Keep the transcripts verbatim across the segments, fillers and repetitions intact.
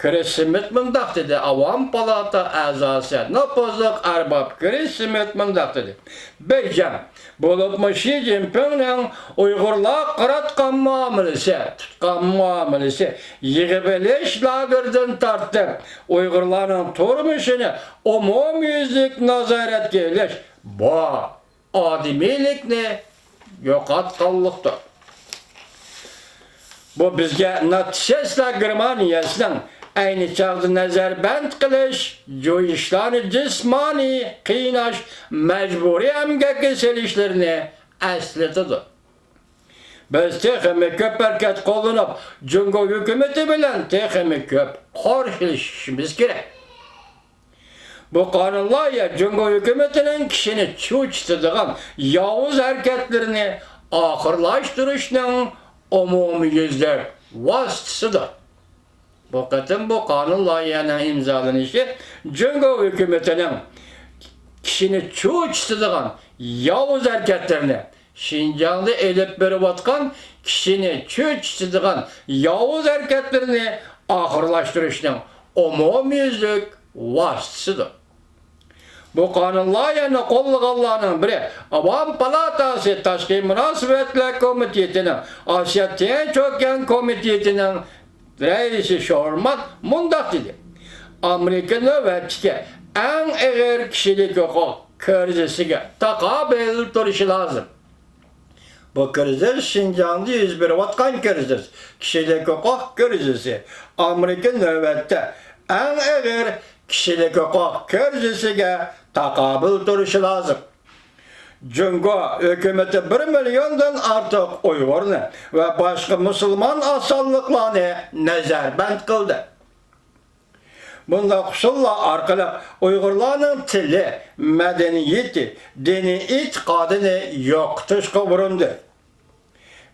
كرىس سمىت مۇنداق دېدى، ئاۋام پالاتا ئەزاسى، نوپۇزلۇق ئەرباب كرىس سمىت مۇنداق دېدى، بېيجىڭ، بولۇپمۇ شى جىنپىڭنىڭ ئۇيغۇرلارغا قاراتقان مۇئامىلىسى، تۇتقان مۇئامىلىسى، يىغىۋېلىش لاگېرىدىن تارتىپ، ئۇيغۇرلارنىڭ تۇرمۇشىنى ئومۇميۈزلۈك نازارەتكە ئېلىش، بۇ ئادىمىيلىكنى يوقاتقانلىقتۇر. بۇ بىزگە ناتسىستلار گېرمانىيەسىنىڭ ئەينى چاغدا نەزەربەند قىلىش، جويۇشلارنى جىسمانىي قىيناش، مەجبۇرىي ئەمگەككە سېلىشلىرىنى ئەسلىتىدۇ. بىز تېخىمۇ كۆپ ھەرىكەت قوللىنىپ، جۇڭگو ھۆكۈمىتى بىلەن تېخىمۇ كۆپ قورشىلىشىشىمىز كېرەك. بۇ قانۇن لايىھە جۇڭگو ھۆكۈمىتىنىڭ كىشىنى چۆچۈتىدىغان ياۋۇز ھەرىكەتلىرىنى ئاخىرلاشتۇرۇشنىڭ ئومۇميۈزلۈك ۋاسىتىسىدۇر. بۇ قېتىم بۇ قانۇن لايىھەنىڭ ئىمزالىنىشى جۇڭگو ھۆكۈمىتىنىڭ كىشىنى چۆچۈتىدىغان ياۋۇز ھەرىكەتلىرىنى، شىنجاڭدا ئېلىپ بېرىۋاتقان كىشىنى چۆچۈتىدىغان ياۋۇز ھەرىكەتلىرىنى ئاخىرلاشتۇرۇشنىڭ ئومۇميۈزلۈك ۋاسىتىسىدۇر. بۇ قانۇن لايىھەنى قوللىغانلارنىڭ بىرى، ئاۋام پالاتاسى تاشقى مۇناسىۋەتلەر كومىتېتىنىڭ ئاسىيا تىنچ ئوكيان كومىتېتىنىڭ رەئىسى شورمان مۇنداق دېدى، ئامېرىكا نۆۋەتتىكى ئەڭ ئېغىر كىشىلىك ھوقۇق كىرىزىسىگە تاقابىل تۇرۇشى لازىم. بۇ كىرىزىس شىنجاڭدا يۈز بېرىۋاتقان كىرىزىس، كىشىلىك ھوقۇق كىرىزىسى. ئامېرىكا نۆۋەتتە ئەڭ ئېغىر كىشىلىك ھوقۇق كىرىزىسىگە تاقابىل تۇرۇشى لازىم. جۇڭگو ھۆكۈمىتى بىر مىليوندىن ئارتۇق ئۇيغۇرنى ۋە باشقا مۇسۇلمان ئاز سانلىقلارنى نەزەربەند قىلدى. بۇنداق ئۇسۇللار ئارقىلىق ئۇيغۇرلارنىڭ تىلى، مەدەنىيىتى، دىنىي ئېتىقادىنى يوقىتىشقا ئۇرۇندى.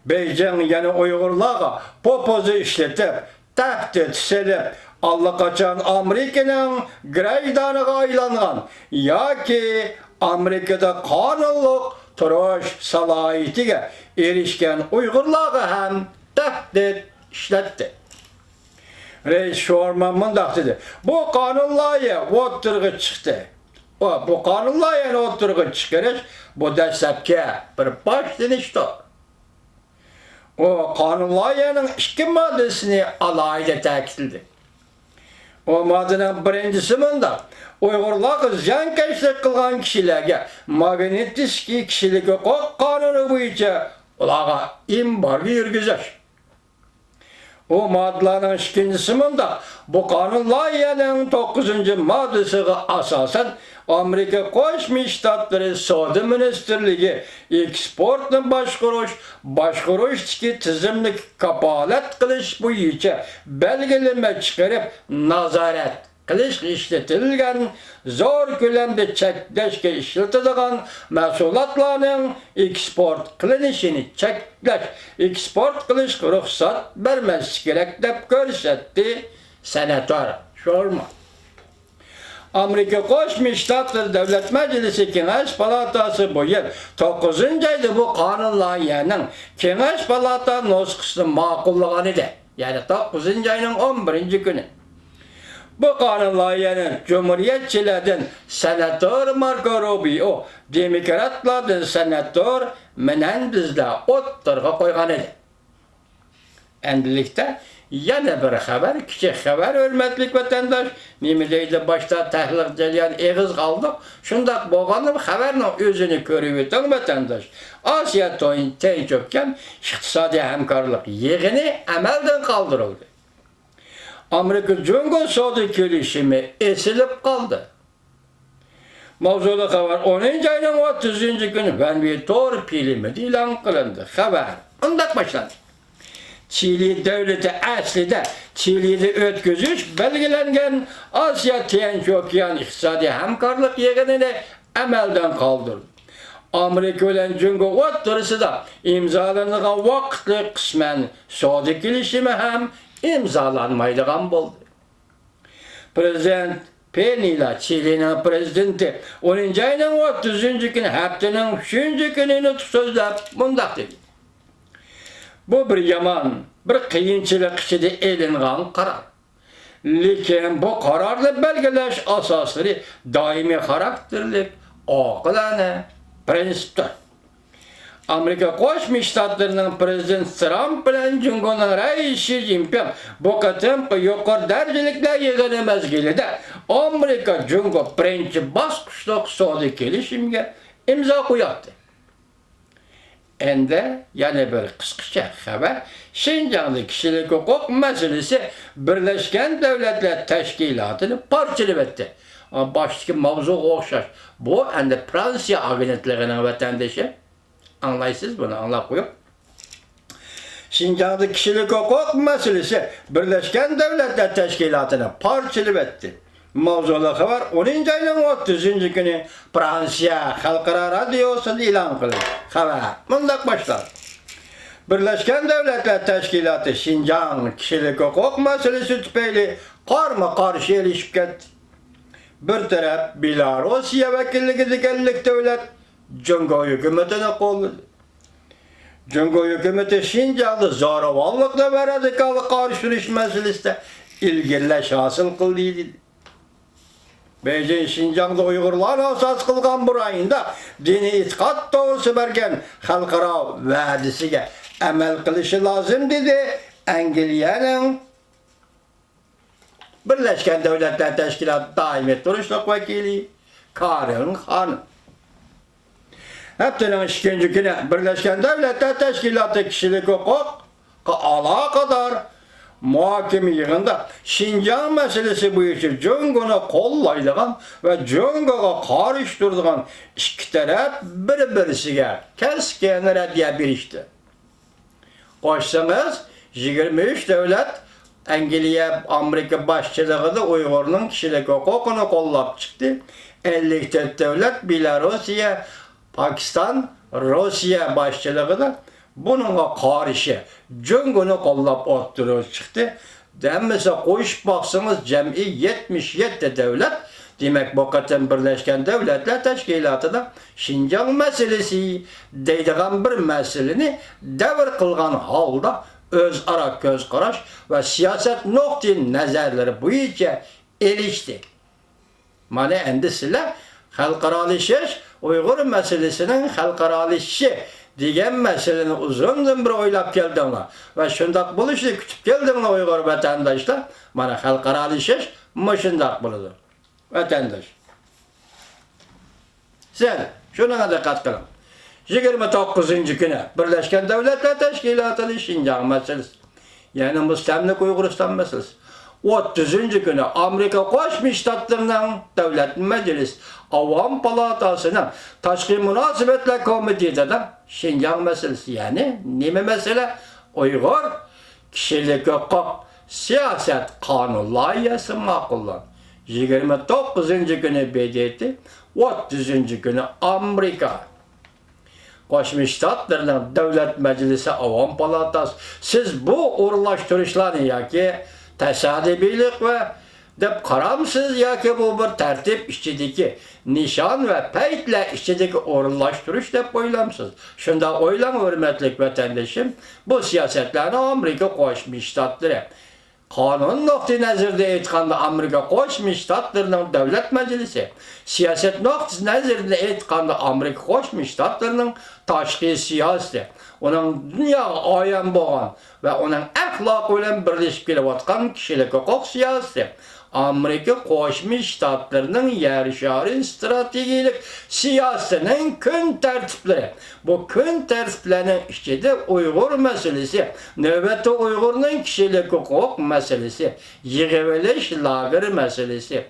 بېيجىڭ يەنە ئۇيغۇرلارغا پوپوزا ئىشلىتىپ، تەھدىت سېلىپ، ئاللىقاچان ئامېرىكىنىڭ گراژدانىغا ئايلانغان ياكى ئامېرىكىدا قانۇنلۇق تۇرۇش سالاھىيىتىگە ئېرىشكەن ئۇيغۇرلارغا ھەم تەھدىت ئىشلەتتى. رەئىس شورمان مۇنداق دېدى، بۇ قانۇن لايىھە ئوتتۇرىغا چىقتى. ئۇ، بۇ قانۇن لايىھەنى ئوتتۇرىغا چىقىرىش، بۇ دەسلەپكى بىر باشلىنىشتۇر. ئۇ قانۇن لايىھەنىڭ ئىككى ماددىسىنى ئالاھىدە تەكىتلىدى. ئۇ ماددىنىڭ بىرىنچىسى مۇنداق، ئۇيغۇرلارغا زىيانكەشلىك قىلغان كىشىلەرگە ماگنىتسكىي كىشىلىك ھوقۇق قانۇنى بويىچە ئۇلارغا ئېمبارگو يۈرگۈزۈش. ئۇ ماددىلارنىڭ ئىككىنچىسى مۇنداق، بۇ قانۇن لايىھەنىڭ توققۇزىنچى ماددىسىغا ئاساسەن، ئامېرىكا قوشما شتاتلىرى سودا مىنىستىرلىكى ئېكسپورتنى باشقۇرۇش، باشقۇرۇشتىكى تىزىملىك كاپالەت قىلىش بويىچە بەلگىلىمە چىقىرىپ، نازارەت قىلىشقا ئىشلىتىلگەن زور كۆلەمدە چەكلەشكە ئىشلىتىدىغان مەھسۇلاتلارنىڭ ئېكسپورت قىلىنىشىنى چەكلەش، ئېكسپورت قىلىشقا رۇخسەت بەرمەسلىك كېرەك، دەپ كۆرسەتتى سېناتور شورمان. ئامېرىكا قوشما شتاتلىرى دۆلەت مەجلىسى كېڭەش پالاتاسى بۇ يىل توققۇزىنچى ئايدا بۇ قانۇن لايىھەنىڭ كېڭەش پالاتا نۇسخىسىنى ماقۇللىغان ئىدى. يەنى توققۇزىنچى ئاينىڭ ئون بىرىنچى كۈنى. بۇ قانۇن لايىھەنى جۇمھۇرىيەتچىلەردىن سېناتور ماركو روبىئو، دېموكراتلاردىن سېناتور مېنەندېزلار ئوتتۇرىغا قويغان ئىدى. ئەمدىلىكتە يەنە بىر خەۋەر، كىچىك خەۋەر، ھۆرمەتلىك ۋەتەنداش. نېمە دەيدۇ، باشتا تەھلىل جەريانى ئېغىزغا ئالدۇق. شۇنداق بولغاندىمۇ خەۋەرنىڭ ئۆزىنى كۆرۈۋېتىڭ، ۋەتەنداش. ئاسىيا توي-، تىنچ ئوكيان ئىقتىسادىي ھەمكارلىق يىغىنى ئەمەلدىن قالدۇرۇلدى. ئامېرىكا جۇڭگو سودا كېلىشىمى ئېسىلىپ قالدى. ماۋزۇلۇق خەۋەر ئونىنچى ئاينىڭ ئوتتۇزىنچى كۈنى ۋەنۋى تور پىلىمىدا ئېلان قىلىندى. خەۋەر مۇنداق باشلاندى. چىلى دۆلىتى ئەسلىدە چىلىدە ئۆتكۈزۈش بەلگىلەنگەن ئاسىيا تىنچ ئوكيان ئىقتىسادىي ھەمكارلىق يىغىنىنى ئەمەلدىن قالدۇردى. ئامېرىكا بىلەن جۇڭگو ئوتتۇرىسىدا ئىمزالىنىدىغان ۋاقىتلىق قىسمەن سودا كېلىشىمى ھەم ئىمزالانمايدىغان بولدى. پرېزىدېنت پېنىيلا، چىلىنىڭ پرېزىدېنتى، ئونىنچى ئاينىڭ ئوتتۇزىنچى كۈنى، ھەپتىنىڭ ئۈچىنچى كۈنى نۇتۇق سۆزلەپ مۇنداق دېدى: بۇ بىر يامان، بىر قىيىنچىلىق ئىچىدە ئېلىنغان قارار. لېكىن بۇ قارارنى بەلگىلەش ئاساسلىرى دائىمىي خاراكتېرلىك ئاقىلانە پىرىنسىپتۇر. ئامېرىكا قوشما شتاتلىرىنىڭ پىرېزىدېنتى ترامپ بىلەن جۇڭگونىڭ رەئىسى شى جىنپىڭ بۇ قېتىمقى يۇقىرى دەرىجىلىكلەر يىغىنى مەزگىلىدە ئامېرىكا جۇڭگو بىرىنچى باسقۇچلۇق سودا كېلىشىمىگە ئىمزا قوياتتى. ئەندى يەنە بىر قىسقىچە خەۋەر. شىنجاڭدا كىشىلىك ھوقۇق مەسىلىسى بىرلەشكەن دۆلەتلەر تەشكىلاتىنى پارچىلىۋەتتى. باشتىكى ماۋزۇغا ئوخشاش. بۇ ئەندى فرانسىيە ئاگېنتلىقىنىڭ ۋەتەندىشى. ئاڭلايسىز بۇنى، ئاڭلاپ قويۇڭ. شىنجاڭدا كىشىلىك ھوقۇق مەسىلىسى بىرلەشكەن دۆلەتلەر تەشكىلاتىنى پارچىلىۋەتتى. ماۋزۇلۇق خەۋەر ئونىنچى ئاينىڭ ئوتتۇزىنچى كۈنى فرانسىيە خەلقئارا رادىيوسىدا ئېلان قىلىندى. خەۋەر مۇنداق باشلانغان. بىرلەشكەن دۆلەتلەر تەشكىلاتى شىنجاڭ كىشىلىك ھوقۇق مەسىلىسى تۈپەيلى قارمۇ قارشى ئېلىشىپ كەتتى. بىر تەرەپ بېلاروسىيە ۋەكىللىكىدىكى ئەللىك دۆلەت جۇڭگو ھۆكۈمىتىنى قوللىدى. جۇڭگو ھۆكۈمىتى شىنجاڭدا زوراۋانلىققا ۋە رادىكاللىققا قارشى تۇرۇش مەسىلىسىدە ئىلگىرىلەش ھاسىل قىلدى، دېدى. بېيجىڭ شىنجاڭدا ئۇيغۇرلارنى ئاساس قىلغان بۇ رايوندا دىنىي ئېتىقاد توغرىسىدا بەرگەن خەلقئارا ۋەدىسىگە ئەمەل قىلىشى لازىم، دېدى ئەنگلىيەنىڭ بىرلەشكەن دۆلەتلەر تەشكىلاتى دائىمىي تۇرۇشلۇق ۋەكىلى كارىن خانىم. ھەپتىنىڭ ئىككىنچى كۈنى بىرلەشكەن دۆلەتلەر تەشكىلاتى كىشىلىك ھوقۇققا ئالاقىدار مۇھاكىمە يىغىنىدا شىنجاڭ مەسىلىسى بويىچە جۇڭگونى قوللايدىغان ۋە جۇڭگوغا قارشى تۇرىدىغان ئىككى تەرەپ بىر-بىرسىگە كەسكىن رەددىيە بېرىشتى. قوشسىڭىز، يىگىرمە ئۈچ دۆلەت ئەنگلىيە، ئامېرىكا باشچىلىقىدا ئۇيغۇرنىڭ كىشىلىك ھوقۇقىنى قوللاپ چىقتى. ئەللىك تۆت دۆلەت بېلاروسىيە، پاكىستان، روسىيە باشچىلىقىدا بۇنىڭغا قارشى جۇڭگونى قوللاپ ئوتتۇرىغا چىقتى. ھەممىسى قوشۇپ باقسىڭىز، جەمئىي يەتمىش يەتتە دۆلەت. دېمەك، بۇ قېتىم بىرلەشكەن دۆلەتلەر تەشكىلاتىدا شىنجاڭ مەسىلىسى دەيدىغان بىر مەسىلىنى دەۋر قىلغان ھالدا ئۆزئارا كۆز قاراش ۋە سىياسەت نۇقتىئى نەزەرلىرى بويىچە ئېلىشتى. مانا ئەمدى سىلەر خەلقئارالىشىش، ئۇيغۇر مەسىلىسىنىڭ خەلقئارالىشىشى دېگەن مەسىلىنى ئۇزۇندىن بېرى ئويلاپ كەلدىڭلار ۋە شۇنداق بولۇشىنى كۈتۈپ كەلدىڭلار ئۇيغۇر ۋەتەنداشلار. مانا خەلقئارالىشىش مۇشۇنداق بولىدۇ، ۋەتەنداش. سىز شۇنىڭغا دىققەت قىلىڭ. يىگىرمە توققۇزىنچى كۈنى بىرلەشكەن دۆلەتلەر تەشكىلاتىدا شىنجاڭ مەسىلىسى، يەنى مۇستەملىكە ئۇيغۇرىستان مەسىلىسى. ئوتتۇزىنچى كۈنى ئامېرىكا قوشما شتاتلىرىنىڭ دۆلەت مەجلىسى ئاۋام پالاتاسىنىڭ تاشقى مۇناسىۋەتلەر كومىتېتىدا شىنجاڭ مەسىلىسى، يەنى نېمە مەسىلە؟ ئۇيغۇر كىشىلىك ھوقۇق سىياسەت قانۇن لايىھەسى ماقۇللاندى. يىگىرمە توققۇزىنچى كۈنى ب د ت، ئوتتۇزىنچى كۈنى ئامېرىكا قوشما شتاتلىرىنىڭ دۆلەت مەجلىسى ئاۋام پالاتاسى، سىز بۇ ئورۇنلاشتۇرۇشلارنى ياكى تاسادىپىيلىق ۋە دەپ قارامسىز ياكى بۇ بىر تەرتىپ ئىچىدىكى نىشان ۋە پەيتلەر ئىچىدىكى ئورۇنلاشتۇرۇش دەپ ئويلامسىز؟ شۇنداق ئويلاڭ، ھۆرمەتلىك ۋەتەندىشىم. بۇ سىياسەتلەرنى ئامېرىكا قوشما شتاتلىرى، قانۇن نۇقتىئى نەزىرىدىن ئېيتقاندا، ئامېرىكا قوشما شتاتلىرىنىڭ دۆلەت مەجلىسى، سىياسەت نۇقتىئى نەزىرىدىن ئېيتقاندا، ئامېرىكا قوشما شتاتلىرىنىڭ تاشقى سىياسىتى، ئۇنىڭ دۇنياغا ئايان بولغان ۋە ئۇنىڭ ئەخلاقى بىلەن بىرلىشىپ كېلىۋاتقان كىشىلىك ھوقۇق سىياسىتى، ئامېرىكا قوشما شتاتلىرىنىڭ يەر شارى ئىستراتېگىيەلىك سىياسىتىنىڭ كۈن تەرتىپلىرى. بۇ كۈن تەرتىپلەرنىڭ ئىچىدە ئۇيغۇر مەسىلىسى، نۆۋەتتە ئۇيغۇرنىڭ كىشىلىك ھوقۇق مەسىلىسى، يىغىۋېلىش لاگېر مەسىلىسى،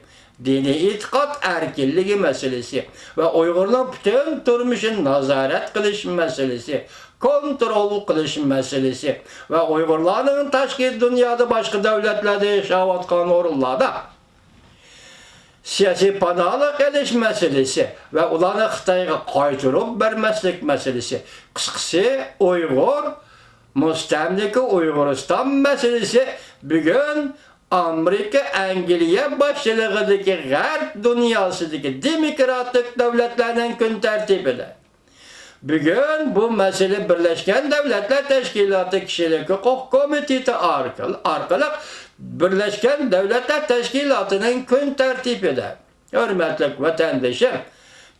دىنىي ئېتىقاد ئەركىنلىكى مەسىلىسى ۋە ئۇيغۇرنىڭ پۈتۈن تۇرمۇشىنى نازارەت قىلىش مەسىلىسى، كونترول قىلىش مەسىلىسى ۋە ئۇيغۇرلارنىڭ تاشقى دۇنيادا باشقا دۆلەتلەردە ياشاۋاتقان ئورۇنلاردا سىياسىي پاناھلىق ئېلىش مەسىلىسى ۋە ئۇلارنى خىتايغا قايتۇرۇپ بەرمەسلىك مەسىلىسى. قىسقىسى، ئۇيغۇر، مۇستەملىكە ئۇيغۇرىستان مەسىلىسى بۈگۈن ئامېرىكا، ئەنگلىيە باشچىلىقىدىكى غەرب دۇنياسىدىكى دېموكراتىك دۆلەتلەرنىڭ كۈن تەرتىپىدە. بۈگۈن بۇ مەسىلە بىرلەشكەن دۆلەتلەر تەشكىلاتى كىشىلىك ھوقۇق كومىتېتى ئارقىل-، ئارقىلىق بىرلەشكەن دۆلەتلەر تەشكىلاتىنىڭ كۈن تەرتىپىدە. ھۆرمەتلىك ۋەتەندىشىم،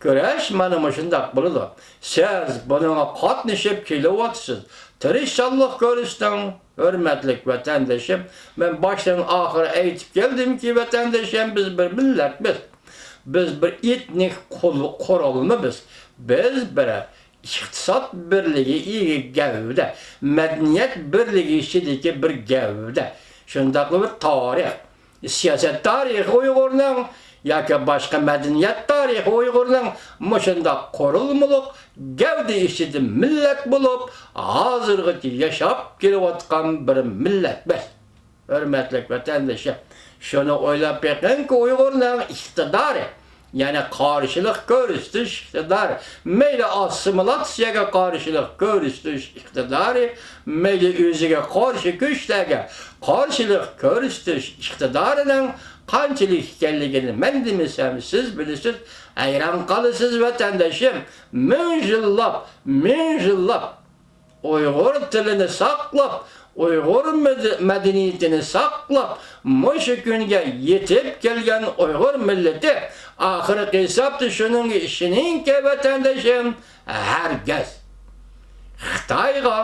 كۈرەش مانا مۇشۇنداق بولىدۇ. سىز بۇنىڭغا قاتنىشىپ كېلىۋاتىسىز. تىرىشچانلىق كۆرسىتىڭ، ھۆرمەتلىك ۋەتەندىشىم. مەن باشتىن ئاخىر ئېيتىپ كەلدىمكى، ۋەتەندىشىم، بىز بىر مىللەتمىز. بىز بىر ئېتنىك قۇل-، قۇرۇلمىمىز. بىز بىر ئىقتىساد بىرلىكى ئىگە گەۋدە، مەدەنىيەت بىرلىكى ئىچىدىكى بىر گەۋدە. شۇنداقلا بىر تارىخ، سىياسەت تارىخى ئۇيغۇرنىڭ ياكى باشقا مەدەنىيەت تارىخى ئۇيغۇرنىڭ مۇشۇنداق قۇرۇلمىلىق گەۋدە ئىچىدە مىللەت بولۇپ، ھازىرغىچە ياشاپ كېلىۋاتقان بىر مىللەتمىز. ھۆرمەتلىك ۋەتەندىشىم، شۇنى ئويلاپ بېقىڭكى، ئۇيغۇرنىڭ ئىقتىدارى، يەنى قارشىلىق كۆرسىتىش ئىقتىدارى، مەيلى ئاسسىمىلياتسىيەگە قارشىلىق كۆرسىتىش ئىقتىدارى، مەيلى ئۆزىگە قارشى كۈچلەرگە قارشىلىق كۆرسىتىش ئىقتىدارىنىڭ قانچىلىك ئىكەنلىكىنى مەن دېمىسەم، سىز بىلىسىز. ھەيران قالىسىز، ۋەتەندىشىم. مىڭ يىللاپ، مىڭ يىللاپ ئۇيغۇر تىلىنى ساقلاپ، ئۇيغۇر مەد-، مەدەنىيىتىنى ساقلاپ، مۇشۇ كۈنگە يېتىپ كەلگەن ئۇيغۇر مىللىتى، ئاخىرقى ھېسابتا شۇنىڭغا ئىشىنىڭكى، ۋەتەندىشىم، ھەرگىز خىتايغا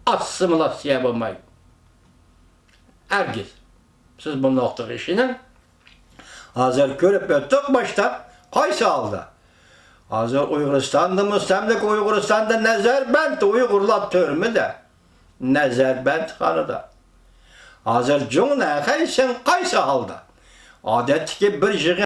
ئاسسىمىلياتسىيە بولمايدۇ. ھەرگىز. سىز بۇ نۇقتىغا ئىشىنىڭ. ھازىر كۆرۈپ ئۆتتۇق باشتا، قايسى ھالدا. ھازىر ئۇيغۇرىستاندا، مۇستەملىكە ئۇيغۇرىستاندا نەزەربەند ئۇيغۇرلار تۈرمىدە، نەزەربەندخانىدا. ھازىر جۇڭنەن خەيشىڭ قايسى ھالدا. ئادەتتىكى بىر يىغىن